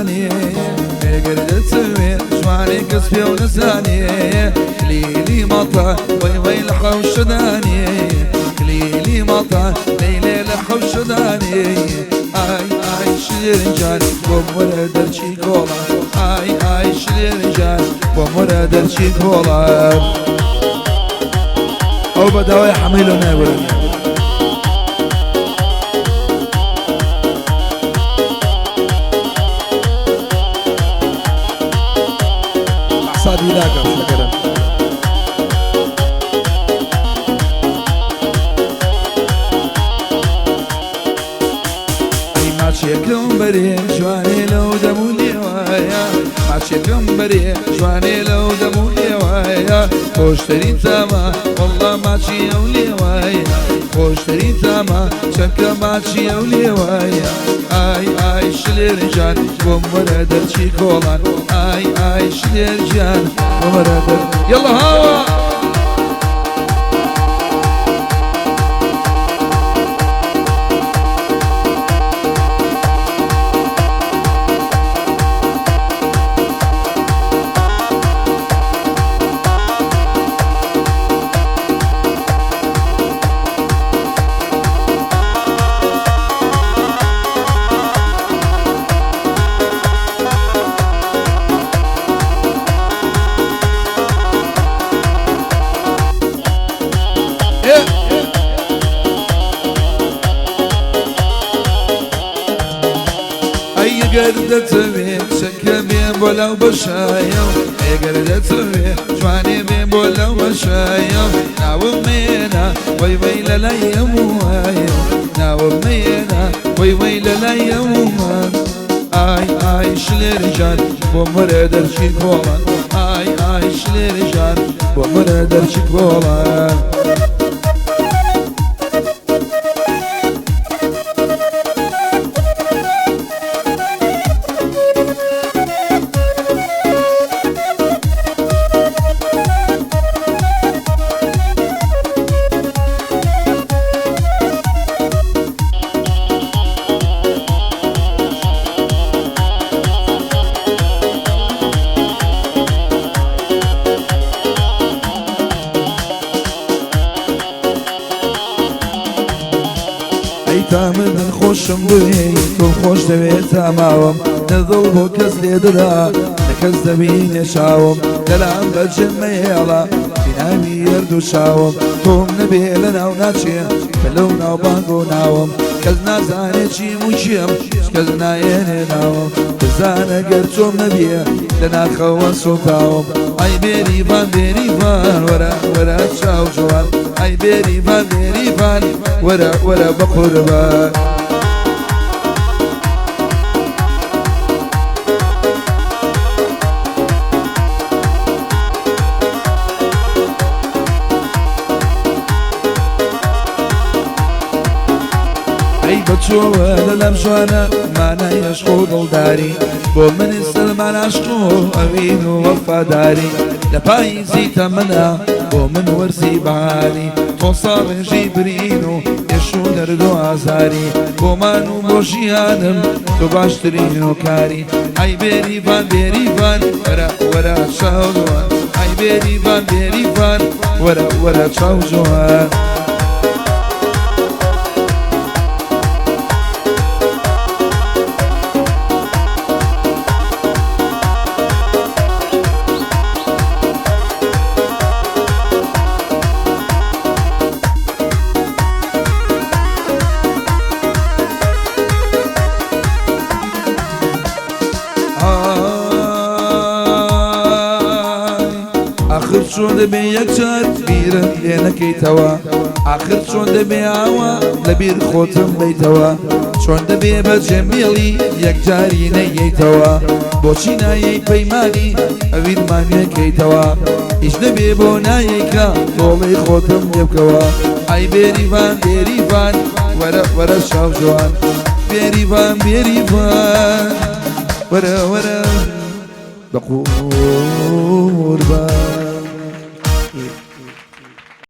نەزانێ، ئەگەر دەتەوێ جوانێ کەس پێو نەزانێ، کلیلی ماڵتە وەی وەی لە حەوشەدانێ، کلیلی ماڵتە لەیلێ لە حەوشەدانێ. ئای ئای شلێر جان بۆم وەرە دەرچی کۆڵان، ئای ئای شلێر جان بۆم وەرە دەرچی کۆڵان. ئەو بە داوای حەمەی لۆ نایوەرە. حسابی لاکەم شەکەرم. ئەی ماچێکم بەرێ جوانێ لەو دەم و لێوایە، ماچێکم بەرێ جوانێ لەو دەم و لێوایە، خۆشترین تامە وەڵڵا ماچی ئەو لێوایە، خۆشترین تامە چەندکە ماچی ئەو لێوایە. ئای ئای شلێر جان بۆم وەرە دەرچی کۆڵان، ئای ئای شلێر جان بۆم وەرە دەر یەڵا هاوا. ئەی گەر دەتەوێ چەکە بێ بۆ لەو بەشایە، ئەگەر دەتەوێ جوانێ بێ بۆ لەو بەشایە، ناوم مێنە وەی وەی لە لای ئەموایە، ناوم مێنە وەی وەی لە لای ئەمووە. ئای ئای شلێر جان بۆم وەرە دەرچی کۆڵان، ئای ئای شلێر جان بۆم وەرە دەرچی کۆڵان. ئەی تا من خۆشم بوێ تۆ خۆش دەوێت تا ماوم، نە دڵ بۆ کەس لێدەدا نە کەس دەبینێ چاوم، لەلام بەجێم مەهێڵە بیناوی هەردوو چاوم، تۆم نەبێ لە ناو ناچێ بە لەو ناو بانگ و ناوم، کەس نازانێ چیم و کێم کەس نایەنێ ناوم، بزانە گەر تۆم نەبێ لە ناخەوە سوڵتاوم. ئەی بێریڤان بێریڤان وەرە وەرە چاو جوان، ئەی بێریڤان بێریڤان وەرە وەرە بە قوربان. ئەی بەچۆوە لەلام جوانە مانای عشق و دڵداری، بۆ من سەلمان عشق و ئەوین و وەفاداری، لە پاییزی تەمەنە بۆ من وەرزی بەهاری، تۆ ساڕێژی برین و ئێش و دەرد و ئازاری، بۆمان و بۆ ژیانم تۆ باشترین هۆکاری. ئەی بێریڤان بێریڤان وەرە وەرە چاو جوان، ئەی بێریڤان بێریڤان وەرە وەرە چاو جوان. ئاخر چۆن دەبێ یەکجار بیرم لێ نەکەیتەوە، ئاخر چۆن دەبێ ئاوا لەبیر خۆتم بیتەوە، چۆن دەبێ بەجێم بێڵی یەکجاری نەیەیتەوە، بۆچی نایەی پەیمانی ئەوینمان نوێکەیتەوە، هیچ نەبێ بۆ نایەیکە تۆڵەی خۆتم لێ بکەوە. ئای بێریڤان بێریڤان وەرە وەرە چاو جوان، بێریڤان بێریڤان وەرە وەرە بە قوربان.